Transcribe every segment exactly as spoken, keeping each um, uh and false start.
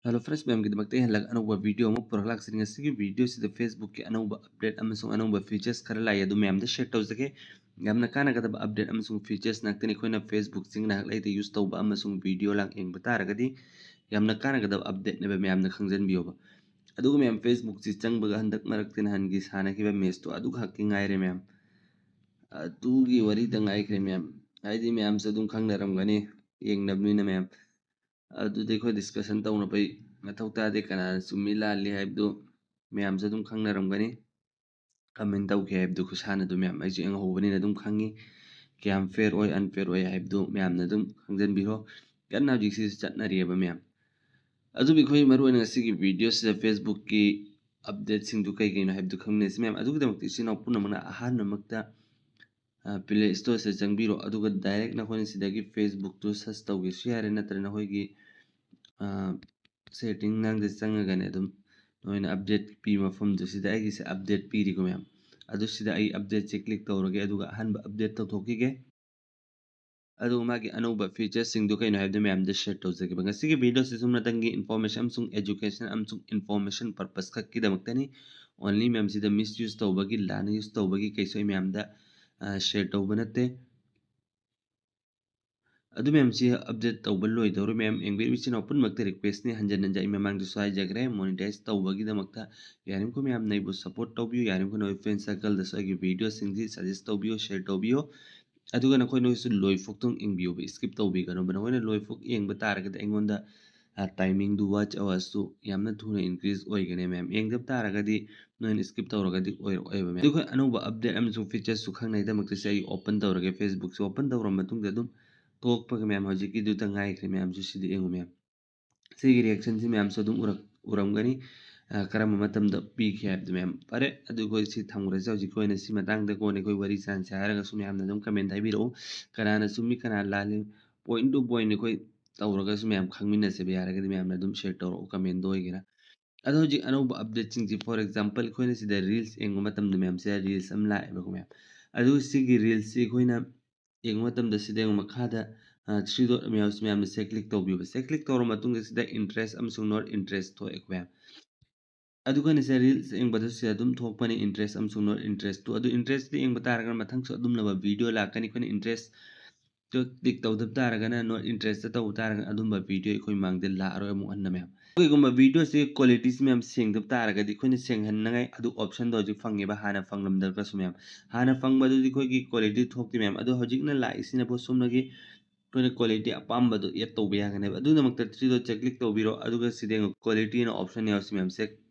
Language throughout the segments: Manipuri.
Hello friends, ꯃꯌꯥꯝꯒꯤꯗꯃꯛꯇ ꯑꯩ ꯍꯜꯂꯛ ꯑꯅꯧꯕ ꯚꯤꯗꯤꯑꯣ ꯑꯃ ꯄꯨꯔꯛꯂꯥꯛꯆꯔꯤ꯫ ꯉꯁꯤꯒꯤ ꯚꯤꯗꯤꯑꯣꯁꯤꯗ Facebookꯀꯤ ꯑꯅꯧꯕ ꯑꯞꯗꯦꯠ ꯑꯃꯁꯨꯡ ꯑꯅꯧꯕ ꯐꯤꯆꯔꯁ ꯈꯔ ꯂꯥꯛꯏ, ꯑꯗꯨ ꯃꯌꯥꯝꯗ ꯁꯤꯌꯔ ꯇꯧꯖꯒꯦ꯫ ꯌꯥꯝꯅ ꯀꯥꯟꯅꯒꯗꯕ ꯑꯞꯗꯦꯠ ꯑꯃꯁꯨꯡ ꯐꯤꯆꯔꯁ ꯉꯥꯛꯇꯅꯤ꯫ ꯑꯩꯈꯣꯏꯅ Facebookꯁꯤ ꯉꯥꯏꯍꯥꯛ ꯂꯩꯇ ꯌꯨꯁ ꯇꯧꯕ ꯑꯃꯁꯨꯡ ꯚꯤꯗꯤꯑꯣ ꯂꯥꯡ ꯌꯦꯡꯕ ꯇꯥꯔꯒꯗꯤ ꯌꯥꯝꯅ ꯀꯥꯟꯅꯒꯗꯕ ꯑꯞꯗꯦꯠꯅꯦꯕ, ꯃꯌꯥꯝꯅ ꯈꯪꯖꯟꯕꯤꯌꯣꯕ꯫ ꯑꯗꯨꯒ ꯃꯌꯥꯝ, Facebookꯁꯤ ꯆꯪꯕꯒ ꯍꯟꯗꯛ ꯃꯔꯛꯇ ꯅꯍꯥꯟꯒꯤ ꯁꯥꯟꯅꯈꯤꯕ ꯃꯦꯠꯁꯇꯣ ꯑꯗꯨ ꯈꯛꯀꯤ ꯉꯥꯏꯔꯦ ꯃꯌꯥꯝ꯫ ꯑꯗꯨꯒꯤ ꯋꯥꯔꯤꯗ ꯉꯥꯏꯈ꯭ꯔꯦ ꯃꯌꯥꯝ꯫ ꯍꯥꯏꯗꯤ ꯃꯌꯥꯝꯁꯨ ꯑꯗꯨꯝ ꯈꯪꯅꯔꯝꯒꯅꯤ, ꯌꯦꯡꯅꯕꯅꯤꯅ ꯃꯌꯥꯝ꯫ ꯑꯗꯨꯗꯤ ꯑꯩꯈꯣꯏ ꯗꯤꯁꯀꯁꯟ ꯇꯧꯅꯕꯩ ꯃꯊꯧ ꯇꯥꯗꯦ꯫ ꯀꯅꯥꯅ ꯆꯨꯝꯃꯤ ꯂꯥꯜꯂꯤ ꯍꯥꯏꯕꯗꯨ ꯃꯌꯥꯝꯁꯨ ꯑꯗꯨꯝ ꯈꯪꯅꯔꯝꯒꯅꯤ꯫ ꯀꯃꯦꯟ ꯇꯧꯈꯤ ꯍꯥꯏꯕꯗꯨ ꯈꯨꯁꯥꯟꯅꯗꯨ ꯃꯌꯥꯝ ꯑꯩꯁꯨ ꯌꯦꯡꯍꯧꯕꯅꯤꯅ ꯑꯗꯨꯝ ꯈꯪꯉꯤ, ꯀꯌꯥꯝ ꯐꯦꯌꯔ ꯑꯣꯏ ꯑꯟꯐꯦꯌꯔ ꯑꯣꯏ ꯍꯥꯏꯕꯗꯨ ꯃꯌꯥꯝꯅ ꯑꯗꯨꯝ ꯈꯪꯖꯟꯕꯤꯔꯣ꯫ ꯀꯟꯅ ꯍꯧꯖꯤꯛꯁꯤꯁꯨ ꯆꯠꯅꯔꯤꯑꯕ ꯃꯌꯥꯝ꯫ ꯑꯗꯨꯕꯨ ꯑꯩꯈꯣꯏ ꯃꯔꯨꯑꯣꯏꯅ ꯉꯁꯤꯒꯤ ꯚꯤꯗꯤꯑꯣꯁꯤꯗ Facebookꯀꯤ ꯑꯞꯗꯦꯠꯁꯤꯡꯗꯨ ꯀꯩ ꯀꯩꯅꯣ ꯍꯥꯏꯕꯗꯨ ꯈꯪꯃꯤꯟꯅꯁꯤ ꯃꯌꯥꯝ꯫ ꯑꯗꯨꯒꯤꯗꯃꯛꯇ ꯏꯆꯤꯟ ꯏꯅꯥꯎ ꯄꯨꯝꯅꯃꯛꯅ ꯑꯍꯥꯟꯕꯃꯛꯇ Play Storeꯁꯤꯗ ꯆꯪꯕꯤꯔꯣ, ꯑꯗꯨꯒ ꯗꯥꯏꯔꯦꯛ ꯅꯈꯣꯏꯅ ꯁꯤꯗꯒꯤ Facebookꯇꯨ ꯁꯔꯆ ꯇꯧꯒꯦꯁꯨ ꯌꯥꯔꯦ, ꯅꯠꯇ꯭ꯔꯒ ꯅꯈꯣꯏꯒꯤ ꯁꯦꯇꯤꯡ ꯅꯪꯗ ꯆꯪꯉꯒꯅꯦ ꯑꯗꯨꯝ ꯅꯣꯏꯅ ꯑꯞꯗꯦꯠ ꯄꯤꯕ ꯃꯐꯝꯗꯨ ꯁꯤꯗ ꯑꯩꯒꯤꯁꯦ ꯑꯞꯗꯦꯠ ꯄꯤꯔꯤꯀꯣ ꯃꯌꯥꯝ꯫ ꯑꯗꯨ ꯁꯤꯗ ꯑꯩ ꯑꯞꯗꯦꯠꯁꯦ ꯀ꯭ꯂꯤꯛ ꯇꯧꯔꯒꯦ, ꯑꯗꯨꯒ ꯑꯍꯥꯟꯕ ꯑꯞꯗꯦꯠ ꯇꯧꯊꯣꯛꯈꯤꯒꯦ꯫ ꯑꯗꯨꯒ ꯃꯥꯒꯤ ꯑꯅꯧꯕ ꯐꯤꯆꯔꯁꯤꯡꯗꯨ ꯀꯩꯅꯣ ꯍꯥꯏꯕꯗꯨ ꯃꯌꯥꯝꯗ ꯁꯤꯌꯔ ꯇꯧꯖꯒꯦꯕ꯫ ꯉꯁꯤꯒꯤ ꯚꯤꯗꯤꯑꯣꯁꯤ ꯁꯨꯞꯅꯇꯪꯒꯤ ꯏꯟꯐꯣꯔꯃꯦꯁꯟ ꯑꯃꯁꯨꯡ ꯑꯦꯖꯨꯀꯦꯁꯟ ꯑꯃꯁꯨꯡ ꯏꯟꯐꯣꯔꯃꯦꯁꯟ ꯄꯔꯄꯁ ꯈꯛꯀꯤꯗꯃꯛꯇꯅꯤ꯫ ꯑꯣꯟꯂꯤ ꯃꯌꯥꯝꯁꯤꯗ ꯃꯤꯁ ꯌꯨꯁ ꯇꯧꯕꯒꯤ, ꯂꯥꯟꯅ ꯌꯨꯁ ꯇꯧꯕꯒꯤ ꯀꯩꯁꯨ ꯑꯩ ꯃꯌꯥꯝꯗ ꯁꯤꯌꯔ ꯇꯧꯕ ꯅꯠꯇꯦ꯫ ꯑꯗꯨ ꯃꯌꯥꯝꯁꯤ ꯑꯞꯗꯦꯠ ꯇꯧꯕ ꯂꯣꯏꯗꯧꯔꯦ ꯃꯌꯥꯝ꯫ ꯌꯦꯡꯕꯤꯔꯤꯕ ꯏꯆꯤꯟ ꯏꯅꯥꯎ ꯄꯨꯝꯅꯃꯛꯇ ꯔꯤꯀ꯭ꯋꯦꯁꯅꯤ, ꯍꯟꯖꯟ ꯍꯟꯖꯟ ꯑꯩ ꯃꯃꯥꯡꯗꯁꯨ ꯍꯥꯏꯖꯈ꯭ꯔꯦ, ꯃꯣꯅꯤꯇꯥꯏꯁ ꯇꯧꯕꯒꯤꯗꯃꯛꯇ ꯌꯥꯔꯤꯃꯈꯩ ꯃꯌꯥꯝꯅ ꯑꯩꯕꯨ ꯁꯞꯄꯣꯔꯠ ꯇꯧꯕꯤꯌꯨ, ꯌꯥꯔꯤꯃꯈꯩ ꯅꯣꯏ ꯐ꯭ꯔꯦꯟ ꯁꯔꯀꯜꯗꯁꯨ ꯑꯩꯒꯤ ꯚꯤꯗꯤꯑꯣꯁꯤꯡꯁꯤ ꯁꯖꯦꯁ ꯇꯧꯕꯤꯌꯨ, ꯁꯤꯌꯔ ꯇꯧꯕꯤꯌꯨ꯫ ꯑꯗꯨꯒ ꯅꯈꯣꯏ ꯅꯈꯣꯏꯁꯨ ꯂꯣꯏꯐꯥꯎꯇꯪ ꯌꯦꯡꯕꯤꯌꯨꯕ, ꯏꯁꯀꯤꯞ ꯇꯧꯕꯤꯒꯅꯨꯕ꯫ ꯅꯈꯣꯏꯅ ꯂꯣꯏꯐꯥꯎ ꯌꯦꯡꯕ ꯇꯥꯔꯒꯗꯤ ꯑꯩꯉꯣꯟꯗ ꯇꯥꯏꯃꯤꯡꯗꯨ, ꯋꯥꯆ ꯑꯋꯥꯔꯁꯇꯨ ꯌꯥꯝꯅ ꯊꯨꯅ ꯏꯟꯀ꯭ꯔꯤꯖ ꯑꯣꯏꯒꯅꯤ ꯃꯌꯥꯝ꯫ ꯌꯦꯡꯗꯕ ꯇꯥꯔꯒꯗꯤ ꯅꯣꯏꯅ ꯏꯁꯀꯤꯞ ꯇꯧꯔꯒꯗꯤ ꯑꯣꯏꯔꯛꯑꯣꯏꯕ ꯃꯌꯥꯝ꯫ ꯑꯗꯨꯒ ꯑꯅꯧꯕ ꯑꯞꯗꯦꯠ ꯑꯃꯁꯨꯡ ꯐꯤꯆꯔꯁꯁꯨ ꯈꯪꯅꯩꯗꯃꯛꯇ ꯁꯤ ꯑꯩ ꯑꯣꯄꯟ ꯇꯧꯔꯒꯦ꯫ Facebookꯁꯦ ꯑꯣꯄꯟ ꯇꯧꯔꯕ ꯃꯇꯨꯡꯗ ꯑꯗꯨꯝ ꯊꯣꯛꯂꯛꯄꯒ ꯃꯌꯥꯝ ꯍꯧꯖꯤꯛꯀꯤꯗꯨꯗ ꯉꯥꯏꯈ꯭ꯔꯦ ꯃꯌꯥꯝꯁꯨ꯫ ꯁꯤꯗ ꯌꯦꯡꯉꯨ ꯃꯌꯥꯝ, ꯁꯤꯒꯤ ꯔꯤꯌꯦꯛꯁꯟꯁꯤ ꯃꯌꯥꯝꯁꯨ ꯑꯗꯨꯝ ꯎꯔꯛ-, ꯎꯔꯝꯒꯅꯤ꯫ ꯑ, ꯀꯔꯝꯕ ꯃꯇꯝꯗ ꯄꯤꯈꯤ ꯍꯥꯏꯕꯗꯨ ꯃꯌꯥꯝ꯫ ꯐꯔꯦ, ꯑꯗꯨ ꯑꯩꯈꯣꯏ ꯁꯤ ꯊꯝꯈ꯭ꯔꯁꯤ꯫ ꯍꯧꯖꯤꯛꯀꯤ ꯑꯣꯏꯅ ꯁꯤ ꯃꯇꯥꯡꯗ ꯀꯣꯟꯅ ꯑꯩꯈꯣꯏ ꯋꯥꯔꯤ ꯁꯥꯟꯁꯦ ꯍꯥꯏꯔꯒꯁꯨ ꯃꯌꯥꯝꯅ ꯑꯗꯨꯝ ꯀꯃꯦꯟ ꯍꯥꯏꯕꯤꯔꯛꯎ꯫ ꯀꯅꯥꯅ ꯆꯨꯝꯃꯤ, ꯀꯅꯥ ꯂꯥꯜꯂꯤ, ꯄꯣꯏꯟ ꯇꯨ ꯄꯣꯏꯟ ꯑꯩꯈꯣꯏ ꯇꯧꯔꯒꯁꯨ ꯃꯌꯥꯝ ꯈꯪꯃꯤꯟꯅꯁꯦꯕ꯫ ꯌꯥꯔꯒꯗꯤ ꯃꯌꯥꯝꯅ ꯑꯗꯨꯝ ꯁꯤꯌꯔ ꯇꯧꯔꯛꯎ, ꯀꯃꯦꯟꯗ ꯑꯣꯏꯒꯦꯔꯥ꯫ ꯑꯗꯣ ꯍꯧꯖꯤꯛ ꯑꯅꯧꯕ ꯑꯞꯗꯦꯠꯁꯤꯡꯁꯤ, for example, ꯑꯩꯈꯣꯏꯅ ꯁꯤꯗ ꯔꯤꯜꯁ ꯌꯦꯡꯕ ꯃꯇꯝꯗ ꯃꯌꯥꯝꯁꯦ ꯔꯤꯜꯁ ꯑꯃ ꯂꯥꯛꯑꯦꯕꯀꯣ ꯃꯌꯥꯝ꯫ ꯑꯗꯨ ꯁꯤꯒꯤ ꯔꯤꯜꯁꯁꯤ ꯑꯩꯈꯣꯏꯅ ꯌꯦꯡꯕ ꯃꯇꯝꯗ ꯁꯤꯗ ꯌꯦꯡꯉꯨ, ꯃꯈꯥꯗ ꯊ꯭ꯔꯤ ꯗꯣꯠ ꯃꯌꯥꯝꯁꯤ ꯃꯌꯥꯝꯅ ꯁꯦ ꯀ꯭ꯂꯤꯛ ꯇꯧꯕꯤꯌꯨꯕ꯫ ꯁꯦ ꯀ꯭ꯂꯤꯛ ꯇꯧꯔ ꯃꯇꯨꯡꯗ ꯁꯤꯗ ꯏꯟꯇꯔꯦꯁ ꯑꯃꯁꯨꯡ ꯅꯣꯠ ꯏꯟꯇꯔꯦꯁ ꯊꯣꯛꯑꯦꯀꯣ ꯃꯌꯥꯝ꯫ ꯑꯗꯨꯒ ꯁꯤꯗ ꯔꯤꯜꯁ ꯌꯦꯡꯕꯗꯁꯨ ꯁꯤꯗ ꯑꯗꯨꯝ ꯊꯣꯛꯄꯅꯤ, ꯏꯟꯇꯔꯦꯁ ꯑꯃꯁꯨꯡ ꯅꯣꯠ ꯏꯟꯇꯔꯦꯁ ꯇꯨ꯫ ꯑꯗꯨ ꯏꯟꯇꯔꯦꯁꯇ ꯌꯦꯡꯕ ꯇꯥꯔꯒꯅ ꯃꯊꯪꯁꯨ ꯑꯗꯨꯝꯅꯕ ꯚꯤꯗꯤꯑꯣ ꯂꯥꯛꯀꯅꯤ꯫ ꯑꯩꯈꯣꯏꯅ ꯏꯟꯇꯔꯦꯁꯇ ꯀ꯭ꯂꯤꯛ ꯇꯧꯗꯕ ꯇꯥꯔꯒꯅ, ꯅꯣꯠ ꯏꯟꯇꯔꯦꯁꯇ ꯇꯧꯕ ꯇꯥꯔꯒꯅ ꯑꯗꯨꯝꯕ ꯚꯤꯗꯤꯑꯣ ꯑꯩꯈꯣꯏ ꯃꯥꯡꯗ ꯂꯥꯛꯑꯔꯣꯏ ꯑꯃꯨꯛ ꯍꯟꯅ ꯃꯌꯥꯝ꯫ ꯀꯩꯒꯨꯝꯕ ꯚꯤꯗꯤꯑꯣꯁꯤ ꯀ꯭ꯋꯥꯂꯤꯇꯤꯁꯤ ꯃꯌꯥꯝ ꯁꯦꯡꯗꯕ ꯇꯥꯔꯒꯗꯤ ꯑꯩꯈꯣꯏꯅ ꯁꯦꯡꯍꯟꯅꯉꯥꯏ ꯑꯗꯨ ꯑꯣꯞꯁꯟꯗꯣ ꯍꯧꯖꯤꯛ ꯐꯪꯉꯦꯕ, ꯍꯥꯟꯅ ꯐꯪꯂꯝꯗ꯭ꯔꯒꯁꯨ ꯃꯌꯥꯝ꯫ ꯍꯥꯟꯅ ꯐꯪꯕꯗꯨꯗꯤ ꯑꯩꯈꯣꯏꯒꯤ ꯀ꯭ꯋꯥꯂꯤꯇꯤ ꯊꯣꯛꯇꯦ ꯃꯌꯥꯝ꯫ ꯑꯗꯣ ꯍꯧꯖꯤꯛꯅ ꯂꯥꯛꯏꯁꯤꯅꯕꯨ ꯁꯣꯝꯗꯒꯤ ꯑꯩꯈꯣꯏꯅ ꯀ꯭ꯋꯥꯂꯤꯇꯤ ꯑꯄꯥꯝꯕꯗꯣ ꯑꯦꯗ ꯇꯧꯕ ꯌꯥꯒꯅꯦꯕ꯫ ꯑꯗꯨꯒꯤꯗꯃꯛꯇ ꯊ꯭ꯔꯤ ꯗꯣꯠꯁꯦ ꯀ꯭ꯂꯤꯛ ꯇꯧꯕꯤꯔꯣ, ꯑꯗꯨꯒ ꯁꯤꯗ ꯌꯦꯡꯉꯣ, ꯀ꯭ꯋꯥꯂꯤꯇꯤ ꯑꯅ ꯑꯣꯞꯁꯟ ꯌꯥꯎꯔꯁꯤ ꯃꯌꯥꯝꯁꯦ,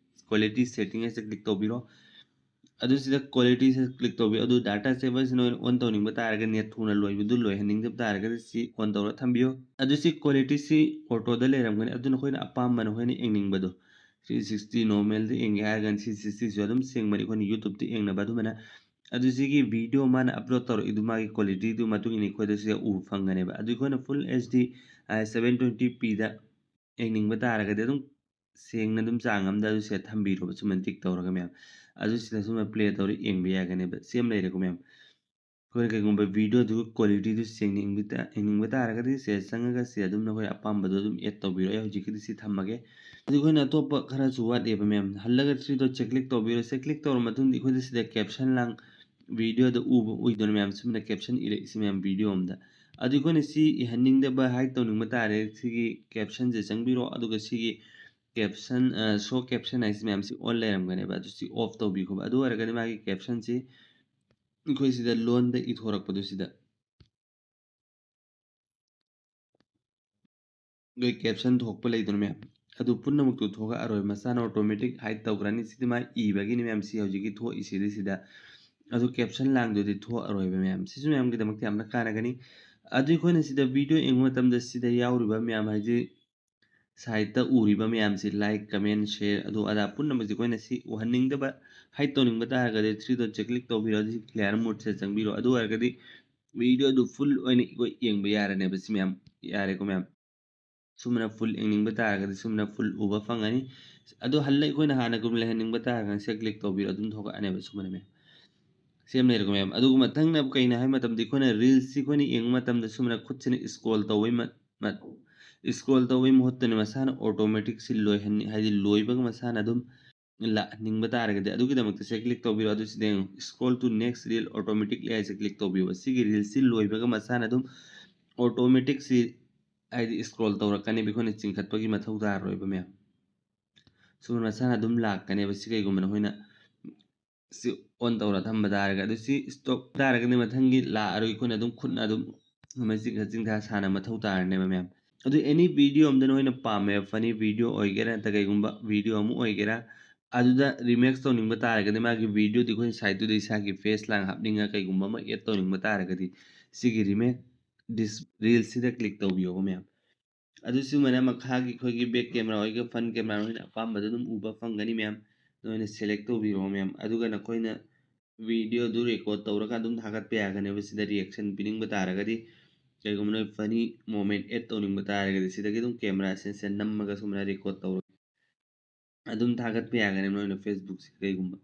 ꯀ꯭ꯋꯥꯂꯤꯇꯤ ꯁꯦꯇꯤꯡ ꯍꯥꯏꯁꯦ ꯀ꯭ꯂꯤꯛ ꯇꯧꯕꯤꯔꯣ꯫ ꯑꯗꯨ ꯁꯤꯗ ꯀ꯭ꯋꯥꯂꯤꯇꯤꯁꯦ ꯀ꯭ꯂꯤꯛ ꯇꯧꯕꯤꯌꯨ꯫ ꯑꯗꯨ ꯗꯥꯇꯥ ꯁꯦꯕꯔꯁꯤꯅ ꯑꯣꯏꯅ ꯑꯣꯟ ꯇꯧꯅꯤꯡꯕ ꯇꯥꯔꯒꯗꯤ, ꯅꯦꯠ ꯊꯨꯅ ꯂꯣꯏꯕꯗꯨ ꯂꯣꯏꯍꯟꯅꯤꯡꯗꯕ ꯇꯥꯔꯒꯗꯤ ꯁꯤ ꯑꯣꯟ ꯇꯧꯔ ꯊꯝꯕꯤꯌꯨ꯫ ꯑꯗꯨ ꯁꯤ ꯀ꯭ꯋꯥꯂꯤꯇꯤꯁꯤ ꯑꯣꯇꯣꯗ ꯂꯩꯔꯝꯒꯅꯤ꯫ ꯑꯗꯨ ꯅꯈꯣꯏꯅ ꯑꯄꯥꯝꯕ ꯅꯈꯣꯏꯅ ꯌꯦꯡꯅꯤꯡꯕꯗꯣ, ꯊ꯭ꯔꯤ ꯁꯤꯛꯁꯇꯤ ꯅꯣꯔꯃꯦꯜꯗ ꯌꯦꯡꯒꯦ ꯍꯥꯏꯔꯒꯅ ꯊ꯭ꯔꯤ ꯁꯤꯛꯁꯇꯤꯁꯨ ꯑꯗꯨꯝ ꯁꯦꯡꯕꯅꯤ ꯑꯩꯈꯣꯏꯅ ꯌꯨꯇ꯭ꯌꯨꯕꯇ ꯌꯦꯡꯅꯕ꯫ ꯑꯗꯨꯃꯥꯏꯅ ꯑꯗꯨ ꯁꯤꯒꯤ ꯚꯤꯗꯤꯑꯣ ꯃꯥꯅ ꯑꯞꯂꯣꯗ ꯇꯧꯔꯛꯏꯗꯨ ꯃꯥꯒꯤ ꯀ꯭ꯋꯥꯂꯤꯇꯤꯗꯨ ꯃꯇꯨꯡ ꯏꯟꯅ ꯑꯩꯈꯣꯏꯗ ꯁꯤꯗ ꯎꯕ ꯐꯪꯒꯅꯦꯕ꯫ ꯑꯗꯨ ꯑꯩꯈꯣꯏꯅ ꯐꯨꯜ ꯑꯩꯆ ꯗꯤ ꯁꯕꯦꯟ ꯇ꯭ꯋꯦꯟꯇꯤ ꯄꯤꯗ ꯌꯦꯡꯅꯤꯡꯕ ꯇꯥꯔꯒꯗꯤ ꯑꯗꯨꯝ ꯁꯦꯡꯅ ꯑꯗꯨꯝ ꯆꯥꯡ ꯑꯃꯗ ꯑꯗꯨ ꯁꯤꯗ ꯊꯝꯕꯤꯔꯣꯕ, ꯁꯨꯃꯥꯏꯅ ꯇꯤꯛ ꯇꯧꯔꯒ ꯃꯌꯥꯝ꯫ ꯑꯗꯨ ꯁꯤꯗ ꯁꯨꯃꯥꯏꯅ ꯄ꯭ꯂꯦ ꯇꯧꯔ ꯌꯦꯡꯕ ꯌꯥꯒꯅꯦꯕ꯫ ꯁꯦꯝ ꯂꯩꯔꯦꯀꯣ ꯃꯌꯥꯝ꯫ ꯑꯩꯈꯣꯏꯅ ꯀꯩꯒꯨꯝꯕ ꯚꯤꯗꯤꯑꯣꯗꯨ ꯀ꯭ꯋꯥꯂꯤꯇꯤꯗꯨ ꯁꯦꯡꯅꯤꯡꯕ ꯇꯥ-, ꯌꯦꯡꯅꯤꯡꯕ ꯇꯥꯔꯒꯗꯤ ꯁꯤꯗ ꯆꯪꯉꯒ ꯁꯤ ꯑꯗꯨꯝ ꯅꯈꯣꯏ ꯑꯄꯥꯝꯕꯗꯣ ꯑꯗꯨꯝ ꯑꯦꯗ ꯇꯧꯕꯤꯔꯣ꯫ ꯑꯩ ꯍꯧꯖꯤꯛꯀꯤꯗꯤ ꯁꯤ ꯊꯝꯃꯒꯦ꯫ ꯑꯗꯨ ꯑꯩꯈꯣꯏꯅ ꯑꯇꯣꯞꯄ ꯈꯔꯁꯨ ꯋꯥꯠꯂꯤꯕ ꯃꯌꯥꯝ꯫ ꯍꯜꯂꯒ ꯊ꯭ꯔꯤ ꯗꯣꯠꯁꯦ ꯀ꯭ꯂꯤꯛ ꯇꯧꯕꯤꯔꯣ꯫ ꯁꯦ ꯀ꯭ꯂꯤꯛ ꯇꯧꯔ ꯃꯇꯨꯡꯗ ꯑꯩꯈꯣꯏꯗ ꯁꯤꯗ ꯀꯦꯞꯁꯟ ꯂꯥꯡ ꯚꯤꯗꯤꯑꯣꯗ ꯎꯕ ꯑꯣꯏꯗꯣꯏꯅ ꯃꯌꯥꯝ, ꯁꯨꯃꯥꯏꯅ ꯀꯦꯞꯁꯟ ꯏꯔꯛꯏꯁꯤ ꯃꯌꯥꯝ ꯚꯤꯗꯤꯑꯣ ꯑꯝꯗ꯫ ꯑꯗꯨ ꯑꯩꯈꯣꯏꯅ ꯁꯤ ꯏꯍꯟꯅꯤꯡꯗꯕ, ꯍꯥꯏꯠ ꯇꯧꯅꯤꯡꯕ ꯇꯥꯔꯦ, ꯁꯤꯒꯤ ꯀꯦꯞꯁꯟꯁꯦ ꯆꯪꯕꯤꯔꯣ꯫ ꯑꯗꯨꯒ ꯁꯤꯒꯤ ꯀꯦꯞꯁꯟ, ꯁꯣ ꯀꯦꯞꯁꯟ ꯍꯥꯏꯁꯤ ꯃꯌꯥꯝꯁꯤ ꯑꯣꯟ ꯂꯩꯔꯝꯒꯅꯦꯕ꯫ ꯑꯗꯨ ꯁꯤ ꯑꯣꯐ ꯇꯧꯕꯤꯈꯣꯕ꯫ ꯑꯗꯨ ꯑꯣꯏꯔꯒꯗꯤ ꯃꯥꯒꯤ ꯀꯦꯞꯁꯟꯁꯤ ꯑꯩꯈꯣꯏ ꯁꯤꯗ ꯂꯣꯟꯗ ꯏꯊꯣꯔꯛꯄꯗꯨ ꯁꯤꯗ ꯑꯩꯈꯣꯏ ꯀꯦꯞꯁꯟ ꯊꯣꯛꯄ ꯂꯩꯗꯅ ꯃꯌꯥꯝ, ꯑꯗꯨ ꯄꯨꯝꯅꯃꯛꯇꯨ ꯊꯣꯛꯂꯛꯑꯔꯣꯏ, ꯃꯁꯥꯅ ꯑꯣꯇꯣꯃꯦꯇꯤꯛ ꯍꯥꯏꯠ ꯇꯧꯈ꯭ꯔꯅꯤ꯫ ꯁꯤꯗꯤ ꯃꯥ ꯏꯕꯒꯤꯅꯤ ꯃꯌꯥꯝ, ꯁꯤ ꯍꯧꯖꯤꯛꯀꯤ ꯊꯣꯛꯏꯁꯤꯗꯤ ꯁꯤꯗ꯫ ꯑꯗꯨ ꯀꯦꯞꯁꯟ ꯂꯥꯡꯗꯨꯗꯤ ꯊꯣꯛꯑꯔꯣꯏꯕ ꯃꯌꯥꯝ꯫ ꯁꯤꯁꯨ ꯃꯌꯥꯝꯒꯤꯗꯃꯛꯇ ꯌꯥꯝꯅ ꯀꯥꯟꯅꯒꯅꯤ꯫ ꯑꯗꯨ ꯑꯩꯈꯣꯏꯅ ꯁꯤꯗ ꯚꯤꯗꯤꯑꯣ ꯌꯦꯡꯕ ꯃꯇꯝꯗ ꯁꯤꯗ ꯌꯥꯎꯔꯤꯕ ꯃꯌꯥꯝ ꯍꯥꯏꯗꯤ ꯁꯥꯏꯠꯇ ꯎꯔꯤꯕ ꯃꯌꯥꯝꯁꯤ, ꯂꯥꯏꯛ, ꯀꯃꯦꯟ, ꯁꯦꯌꯔ, ꯑꯗꯨ ꯑꯗꯥ ꯄꯨꯝꯅꯃꯛꯁꯤ ꯑꯩꯈꯣꯏꯅ ꯁꯤ ꯎꯍꯟꯅꯤꯡꯗꯕ, ꯍꯥꯏꯠ ꯇꯧꯅꯤꯡꯕ ꯇꯥꯔꯒꯗꯤ ꯊ꯭ꯔꯤ ꯗꯣꯠꯁꯦ ꯀ꯭ꯂꯤꯛ ꯇꯧꯕꯤꯔꯣ꯫ ꯑꯗꯨ ꯀ꯭ꯂꯤꯌꯥꯔ ꯃꯣꯠꯁꯦ ꯆꯪꯕꯤꯔꯣ꯫ ꯑꯗꯨ ꯑꯣꯏꯔꯒꯗꯤ ꯚꯤꯗꯤꯑꯣꯗꯨ ꯐꯨꯜ ꯑꯣꯏꯅ ꯑꯩꯈꯣꯏ ꯌꯦꯡꯕ ꯌꯥꯔꯅꯦꯕ꯫ ꯁꯤ ꯃꯌꯥꯝ ꯌꯥꯔꯦꯀꯣ ꯃꯌꯥꯝ꯫ ꯁꯨꯝꯅ ꯐꯨꯜ ꯌꯦꯡꯅꯤꯡꯕ ꯇꯥꯔꯒꯗꯤ ꯁꯨꯝꯅ ꯐꯨꯜ ꯎꯕ ꯐꯪꯒꯅꯤ꯫ ꯑꯗꯨ ꯍꯜꯂ ꯑꯩꯈꯣꯏꯅ ꯍꯥꯟꯅꯒꯨꯝ ꯂꯩꯍꯟꯅꯤꯡꯕ ꯇꯥꯔꯒꯅ ꯁꯦ ꯀ꯭ꯂꯤꯛ ꯇꯧꯕꯤꯔꯣ, ꯑꯗꯨꯝ ꯊꯣꯛꯂꯛꯑꯅꯦꯕ ꯁꯨꯃꯥꯏꯅ ꯃꯌꯥꯝ꯫ ꯁꯤ ꯑꯃ ꯂꯩꯔꯦꯀꯣ ꯃꯌꯥꯝ꯫ ꯑꯗꯨꯒ ꯃꯊꯪꯅ ꯀꯩꯅꯣ ꯍꯥꯏꯕ ꯃꯇꯝꯗ, ꯑꯩꯈꯣꯏꯅ ꯔꯤꯜꯁꯁꯤ ꯑꯩꯈꯣꯏꯅ ꯌꯦꯡꯕ ꯃꯇꯝꯗ ꯁꯨꯃꯥꯏꯅ ꯈꯨꯠꯁꯤꯅ ꯏꯁꯀ꯭ꯔꯣꯜ ꯇꯧꯕꯩ ꯃ- ꯃ- ꯏꯁꯀ꯭ꯔꯣꯜ ꯇꯧꯕꯩ ꯃꯍꯨꯠꯇꯅꯦ, ꯃꯁꯥꯅ ꯑꯣꯇꯣꯃꯦꯇꯤꯛꯁꯤ ꯂꯣꯏꯍꯟꯅꯤ, ꯍꯥꯏꯗꯤ ꯂꯣꯏꯕꯒ ꯃꯁꯥꯅ ꯑꯗꯨꯝ ꯂꯥꯛꯍꯟꯅꯤꯡꯕ ꯇꯥꯔꯒꯗꯤ, ꯑꯗꯨꯒꯤꯗꯃꯛꯇ ꯁꯤ ꯀ꯭ꯂꯤꯛ ꯇꯧꯕꯤꯔꯣ꯫ ꯑꯗꯨ ꯁꯤꯗ ꯌꯦꯡꯉꯨ, scroll to next reel automatically ꯍꯥꯏꯁꯦ ꯀ꯭ꯂꯤꯛ ꯇꯧꯕꯤꯌꯣ꯫ ꯁꯤꯒꯤ ꯔꯤꯜꯁꯁꯤ ꯂꯣꯏꯕꯒ ꯃꯁꯥꯅ ꯑꯗꯨꯝ ꯑꯣꯇꯣꯃꯦꯇꯤꯛꯁꯤ, ꯍꯥꯏꯗꯤ ꯏꯁꯀ꯭ꯔꯣꯜ ꯇꯧꯔꯛꯀꯅꯦꯕ, ꯑꯩꯈꯣꯏꯅ ꯆꯤꯡꯈꯠꯄꯒꯤ ꯃꯊꯧ ꯇꯥꯔꯔꯣꯏꯕ ꯃꯌꯥꯝ꯫ ꯁꯨꯝ ꯃꯁꯥꯅ ꯑꯗꯨꯝ ꯂꯥꯛꯀꯅꯦꯕ꯫ ꯁꯤ ꯀꯩꯒꯨꯝꯕ ꯅꯈꯣꯏꯅ ꯁꯤ ꯑꯣꯟ ꯇꯧꯔ ꯊꯝꯕ ꯇꯥꯔꯒꯗꯤ, ꯑꯗꯨ ꯁꯤ ꯁ꯭ꯇꯣꯞ ꯇꯥꯔꯒꯗꯤ ꯃꯊꯪꯒꯤ ꯂꯥꯛꯑꯔꯣꯏ, ꯑꯩꯈꯣꯏꯅ ꯑꯗꯨꯝ ꯈꯨꯠꯅ ꯑꯗꯨꯝ ꯃꯁꯤ ꯆꯤꯡꯊ ꯁꯥꯟꯅ ꯃꯊꯧ ꯇꯥꯔꯅꯦꯕ ꯃꯌꯥꯝ꯫ ꯑꯗꯨ ꯑꯦꯅꯤ ꯚꯤꯗꯤꯑꯣ ꯑꯝꯗ ꯅꯈꯣꯏꯅ ꯄꯥꯝꯃꯦꯕ, ꯐꯅꯤ ꯚꯤꯗꯤꯑꯣ ꯑꯣꯏꯒꯦꯔꯥ ꯅꯠꯇ꯭ꯔꯒ ꯀꯩꯒꯨꯝꯕ ꯚꯤꯗꯤꯑꯣ ꯑꯃ ꯑꯣꯏꯒꯦꯔꯥ, ꯑꯗꯨꯗ ꯔꯤꯃꯦꯛꯁ ꯇꯧꯅꯤꯡꯕ ꯇꯥꯔꯒꯗꯤ, ꯃꯥꯒꯤ ꯚꯤꯗꯤꯑꯣꯗꯤ ꯑꯩꯈꯣꯏꯅ ꯁꯥꯏꯠꯇꯨꯗ ꯏꯁꯥꯒꯤ ꯐꯦꯁ ꯂꯥꯡ ꯍꯥꯞꯅꯤꯡꯉ ꯀꯩꯒꯨꯝꯕ ꯑꯃ ꯑꯦꯗ ꯇꯧꯅꯤꯡꯕ ꯇꯥꯔꯒꯗꯤ, ꯁꯤꯒꯤ ꯔꯤꯃꯦꯛ ꯗꯤꯁ ꯔꯤꯜꯁꯤꯗ ꯀ꯭ꯂꯤꯛ ꯇꯧꯕꯤꯌꯣꯕ ꯃꯌꯥꯝ꯫ ꯑꯗꯨꯁꯨ ꯃꯅꯥ ꯃꯈꯥꯒꯤ ꯑꯩꯈꯣꯏꯒꯤ ꯕꯦꯛ ꯀꯦꯃꯦꯔꯥ ꯑꯣꯏꯒꯦꯔꯥ ꯐ꯭ꯔꯟ ꯀꯦꯃꯦꯔꯥ, ꯅꯈꯣꯏꯅ ꯑꯄꯥꯝꯕꯗ ꯑꯗꯨꯝ ꯎꯕ ꯐꯪꯒꯅꯤ ꯃꯌꯥꯝ꯫ ꯅꯈꯣꯏꯅ ꯁꯦꯂꯦꯛ ꯇꯧꯕꯤꯔꯣ ꯃꯌꯥꯝ, ꯑꯗꯨꯒ ꯅꯈꯣꯏꯅ ꯚꯤꯗꯤꯑꯣꯗꯨ ꯔꯦꯀꯣꯔꯠ ꯇꯧꯔꯒ ꯑꯗꯨꯝ ꯊꯥꯒꯠꯄ ꯌꯥꯒꯅꯦꯕ꯫ ꯁꯤꯗ ꯔꯤꯌꯦꯛꯁꯟ ꯄꯤꯅꯤꯡꯕ ꯇꯥꯔꯒꯗꯤ, ꯀꯩꯒꯨꯝꯕ ꯅꯣꯏ ꯐꯅꯤ ꯃꯣꯃꯦꯟ ꯑꯦꯗ ꯇꯧꯅꯤꯡꯕ ꯇꯥꯔꯒꯗꯤ, ꯁꯤꯗꯒꯤ ꯑꯗꯨꯝ ꯀꯦꯃꯦꯔꯥ ꯁꯦꯟꯁꯔ ꯅꯝꯃꯒ ꯁꯨꯃꯥꯏꯅ ꯔꯦꯀꯣꯔꯠ ꯇꯧꯔꯒ ꯑꯗꯨꯝ ꯊꯥꯒꯠꯄ ꯌꯥꯒꯅꯤ ꯅꯣꯏꯅ ꯐꯦꯁꯕꯨꯛꯁꯤ ꯀꯩꯒꯨꯝꯕ꯫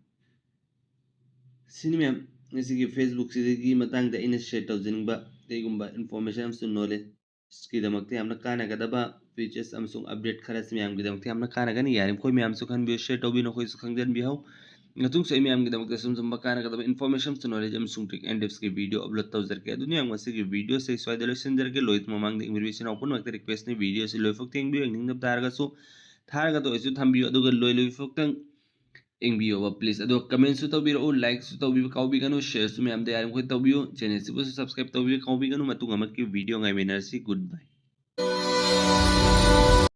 ꯁꯤꯅꯤ ꯃꯌꯥꯝ ꯉꯁꯤꯒꯤ ꯐꯦꯁꯕꯨꯛꯁꯤꯗꯒꯤ ꯃꯇꯥꯡꯗ ꯑꯩꯅ ꯁꯤꯌꯔ ꯇꯧꯖꯅꯤꯡꯕ ꯀꯩꯒꯨꯝꯕ ꯏꯟꯐꯣꯔꯃꯦꯁꯟ ꯑꯃꯁꯨꯡ ꯅꯣꯂꯦꯖꯀꯤꯗꯃꯛꯇ ꯌꯥꯝꯅ ꯀꯥꯟꯅꯒꯗꯕ ꯐꯤꯆꯔꯁ ꯑꯃꯁꯨꯡ ꯑꯞꯗꯦꯠ ꯈꯔꯁꯤ ꯃꯌꯥꯝꯒꯤꯗꯃꯛꯇ ꯌꯥꯝꯅ ꯀꯥꯟꯅꯒꯅꯤ꯫ ꯌꯥꯔꯤꯃꯈꯣꯏ ꯃꯌꯥꯝꯁꯨ ꯈꯟꯕꯤꯌꯨ, ꯁꯤꯌꯔ ꯇꯧꯕꯤꯌꯨ, ꯅꯈꯣꯏꯁꯨ ꯈꯪꯖꯟꯕꯤꯍꯧ꯫ ꯃꯇꯨꯡꯁꯨ ꯑꯩ ꯃꯌꯥꯝꯒꯤꯗꯃꯛꯇ ꯁꯨꯝ ꯁꯨꯝꯕ ꯀꯥꯟꯅꯒꯗꯕ ꯏꯟꯐꯣꯔꯃꯦꯁꯟ ꯑꯃꯁꯨꯡ ꯅꯣꯂꯦꯖ ꯑꯃꯁꯨꯡ ꯇ꯭ꯔꯤꯛ ꯑꯦꯟ ꯇꯤꯞꯁꯀꯤ ꯚꯤꯗꯤꯑꯣ ꯑꯞꯂꯣꯗ ꯇꯧꯖꯔꯛꯀꯦ꯫ ꯑꯗꯨꯅ ꯌꯥꯝ ꯉꯁꯤꯒꯤ ꯚꯤꯗꯤꯑꯣꯁꯦ ꯑꯩ ꯁ꯭ꯋꯥꯏꯗ ꯂꯣꯏꯁꯤꯟꯖꯔꯒꯦ꯫ ꯂꯣꯏꯗ꯭ꯔꯤ ꯃꯃꯥꯡꯗ ꯏꯃꯥꯟꯅꯕ ꯏꯆꯤꯟ ꯏꯅꯥꯎ ꯄꯨꯝꯅꯃꯛꯇ ꯔꯤꯀ꯭ꯋꯦꯁꯅꯤ, ꯚꯤꯗꯤꯑꯣꯁꯤ ꯂꯣꯏꯐꯥꯎ ꯌꯦꯡꯕꯤꯌꯨ, ꯌꯦꯡꯅꯤꯡꯗꯕ ꯇꯥꯔꯒꯁꯨ ꯊꯥꯔꯒꯗ ꯑꯣꯏꯁꯨ ꯊꯝꯕꯤꯌꯨ, ꯑꯗꯨꯒ ꯂꯣꯏ ꯂꯣꯏꯐꯥꯎꯇꯪ ꯌꯦꯡꯕꯤꯌꯣꯕ ꯄ꯭ꯂꯤꯖ꯫ ꯑꯗꯣ ꯀꯃꯦꯟꯁꯨ ꯇꯧꯕꯤꯔꯛꯎ, ꯂꯥꯏꯛꯁꯨ ꯇꯧꯕꯤꯕ ꯀꯥꯎꯕꯤꯒꯅꯨ, ꯁꯤꯌꯔꯁꯨ ꯃꯌꯥꯝꯗ ꯌꯥꯔꯤꯃꯈꯣꯏ ꯇꯧꯕꯤꯌꯨ, ꯆꯦꯅꯦꯜꯁꯤꯕꯨꯁꯨ ꯁꯕꯁꯀ꯭ꯔꯥꯏꯕ ꯇꯧꯕꯤꯕ ꯀꯥꯎꯕꯤꯒꯅꯨ꯫ ꯃꯇꯨꯡ ꯑꯃꯛꯀꯤ ꯚꯤꯗꯤꯑꯣ ꯉꯥꯏꯃꯤꯟꯅꯔꯁꯤ꯫ ꯒꯨꯗ ꯕꯥꯏ꯫